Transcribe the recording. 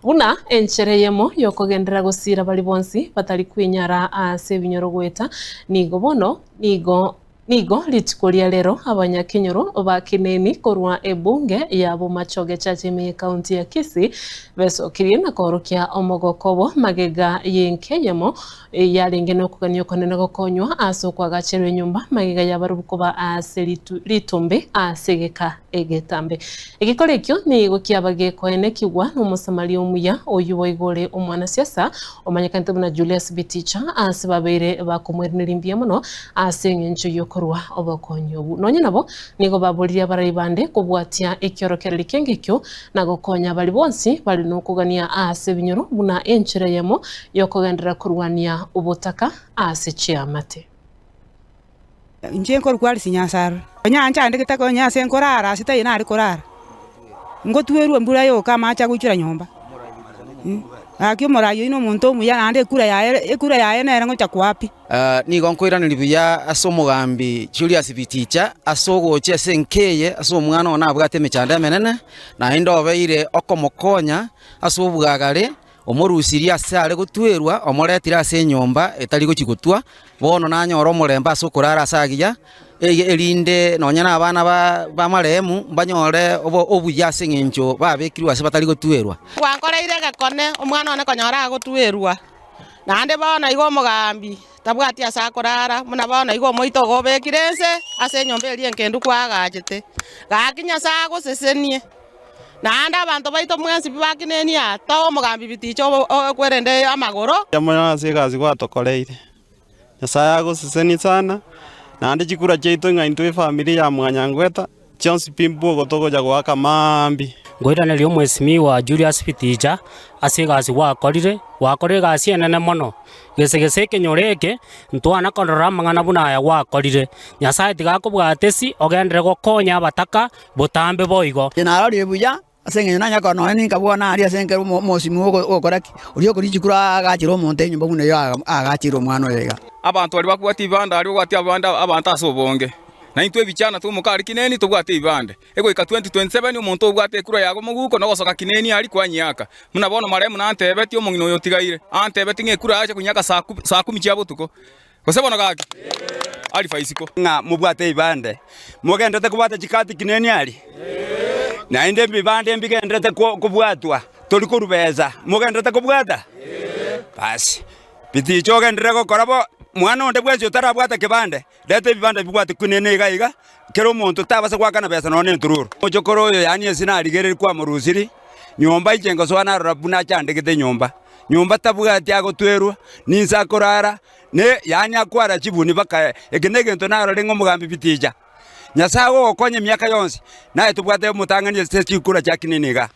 Buna enchera eyemo y'okogenderera gosiira baria bonsi batari kwenyara ase ebinyoro goeta, nigo bono nigo nigo rituko ria rero abanyakenyoro ba Kineni korwa ebunge ya Bomachoge Church ime y'ecounty ya Kisii besokirie na koorokia omogoko obo magega y'enka eyemo yarenge nokogania okonene gokonywa ase okoagacherwa enyomba magega y'abarobwo koba ase ritombe ase egeka egetambe. Egekora ekio nigo kiaba gekoenekigwa n'Omosamaria omuya, oyio boigo ore omwanasiasa omanyekanete buna Julius Biticha, ase babeire bakomoiraneria mbuya mono ase engencho y'okorua obokonyi obwo. Nonya nabo, nigo baboririe abarai bande kobwatia ekiorokererio ki'enga ekio na gokonya baria bonsi bare nokogania ase ebinyoro buna enchera eyemo y'okogenderera korwania obotaka ase chiamate. Inche nkorokwa Alice Nyansarora, onye nchandegete konya ase nkorara ase taiyo nare korara, ngotwerwa embura yoka amache agoichora nyomba, gaki omorai oyio na omonto omuya naende ekura yaye ekura yaye nere ngocha koa pi. Nigo nkoiraneria buya ase omogambi Julius Biticha ase ogocha ase enka eye ase omwana one nabwate emechando emenene, naende obeire okomokonya ase obwagare, omorusirie ase are gotwerwa, omoretire ase enyomba etari gochia gotwa, bono nanyore omorembe ase okorara ase agiya, erinde nonya na abana ba b'amarehemu mbanyore obuya ase eng'encho babekirwe ase batari gotwerwa. Gwankoreire egekone, omwana one konyora agotwerwa, naende bono iga omogambi tabwati ase akorara, buna bono iga omoito ogo obekire ense ase enyomba eria enkendu kwagachete. Gaki Nyasae agosesenie. Naende abanto baito mwensi bibakinenie aa, toa omogambi biticha okwerende amagoro. Mbuya mono ase egasi gwatokoreire. Nyasae agosesenie sana, naende chikura chiaito ng'a intwe efamiri ya Mwanyangweta, chionsi pi mbwogo togocha goaka maambia. Nkoiraneria omwesimigwa Julius Biticha ase egasi gwakorire, gwakorire egasi enene mono. Gese gese ekenyoro eke, ntwana korora amang'ana buna aya gwakorire. Nyasae tiga akobwate esi, ogenderere gokonya abataka botambe boigo. Inche narorire buya ase engencho nanya korora nonya ninkabua naria ase ekero omosimi ogokora ki? Oria okoria chikura aagachere omonto enyomba buna eyio aagacheire omwana oyo iga. Abanto baria bakobwata ebibande aria babwate abande abanto ase obonge, na intwe ebichana twomoka aria kineni tobwate ebibande. Egoika 2027 omonto obwate ekura yago moguko na ogosoka kineni aria kwanyiaka. Buna bono marehemu nantebetie omong'ina oyo otigaire, antebetie ng'a ekura yacha konyiaka saa kumi chia botuko. Gose bono gaki, Alifa isiko. Ng'a mobwate ebibande, mogenderete kobwata chikati kineni aria? Naende ebibande mbigenderete kobwatwa, tori korwa besa, mogenderete kobwata? Basi, biticha ogenderere gokora bo, mwana onde bwensi otarabwata kebande, reta ebibande bibwate kineni iga iga, kera omonto tabasa goakana besa nonya nentururu. Omochokoro oyo yaani ase narigereria kwamorusiri nyomba inche ngosoa narora buna achandegete enyomba, nyomba tabwati agotwerwa, ninse akorara, Ne yaani akwara chibuni baka eke negento narore ng'a omogambi biticha. Nyasae agogokonya emiaka yonsi, naye tobwate omotang'ani ase chikura chia kinini iga.